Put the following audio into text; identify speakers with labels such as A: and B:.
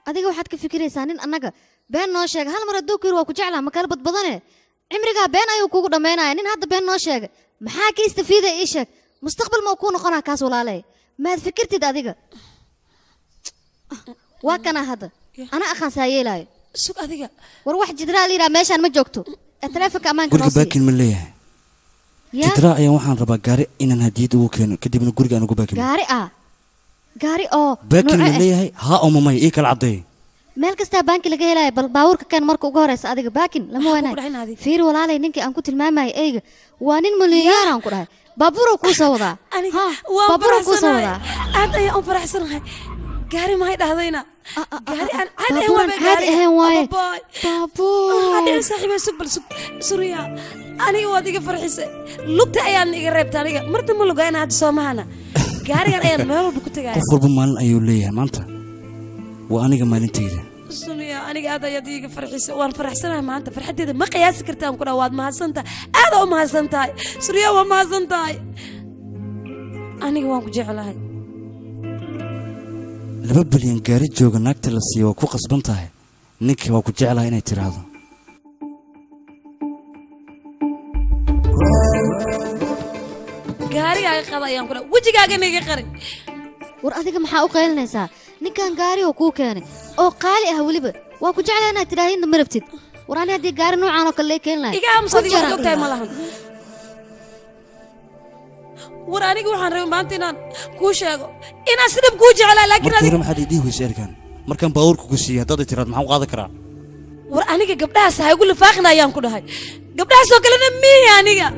A: Adiga waxaad ka fikiraysaa nin annaga been noo sheega. Hal mar hadduu ku yiri waa ku jeclaa, ma kala badbadane. Cimrigaa been ayuu kugu dhammaynaya. Nin hadda been noo sheega maxaa ka istafiidaya? Ii sheeg, mustaqbal ma kuu noqonaa kaas? Walaaley, maad fikirtid adiga? Waa kanaa hadda ana aqaan saa yeelaayo.
B: Sug adiga.
A: War wax jidraa la yidhaha meeshaan ma joogto ee taleefonka ammaanka
C: guriga
A: noo sii.
C: Baakin ma leeyahay?
A: Yaa?
C: Jidraa ayaan waxaan rabaa gaari inaan hadiyad ugu keeno, kadibna guriga aan ugu baakino.
A: Gaari ah, gaari oo
C: baakin ma
A: noocee ah?
C: leeyahay haa oo mamaya? Ii kala caddeey.
A: Meel kastaa baanki laga helaayo. Bal baabuurka kan marka ugu horeysa adiga baakin lama waanayo. Fiiri walaalay, ninkii aan ku tilmaamayay eyga waa nin milyaar aan ku dhahay. Baabuuruu kuu soo wadaa.
B: Aniga waan
A: Baabuuruu kuu soo
B: faraxsanahay.
A: wadaa.
B: Aad ayaan u faraxsanahay. Gaari maxay dhahdayna? Gaari aan caadi ahayn.
A: Baabuuraan
B: waa
A: caadi ahayn waaye.
B: Baabuur hadhici saaxiibay. Sug bal, sug Suriya. Aniga waad iga farxisay, lugta ayaan iga reebtay. Aniga mar dambe lugayna hadda soo mahana. Gaarigan ayaan meel walba ku tagaya.
C: Qof walba maalin ayuu leeyahay. Maanta waa aniga maalintayda.
B: Suniya, aniga aad ayaad iiga farxisay. Waan faraxsanahay maanta, farxaddeeda ma qiyaasi kartaan ku dhaha. Waad mahadsantahay, aad u mahadsan tahay Suriya, waa mahadsan tahay. Aniga waan ku jeclahay.
C: 2 bilyan gaari jooga naagta la siiyo waa ku qasban tahay ninkii waa ku jeclahay inay tidhaahdo.
B: Gaarigaaga qada ayaan ku dhaha, wejigaagana iga qari.
A: War adiga maxaa u qaylinaysaa? Ninkan gaari oo kuu keenay oo qaali ah, weliba waa ku jeclaa inaad tidhaahidna ma rabtid. War ani haddii gaari noocaan oo kale lay keeni lahay
B: Iga aamus adiga, waxaad ogtahay ma lahan. War aniga waxaan rabay maanta inaan kuu sheego inaan si dhab kuu jeclaa, laakiin
C: Markii hore
B: adiga
C: maxaad ii dhihi weysay erkan markaan baabuurka ku siiyey? Haddaad i tiraad maxaan u qaadan karaa?
B: War aniga gabdhahaas ha igu lifaaqina ayaan ku dhahay. Gabdhahaas oo kalena miihi aniga.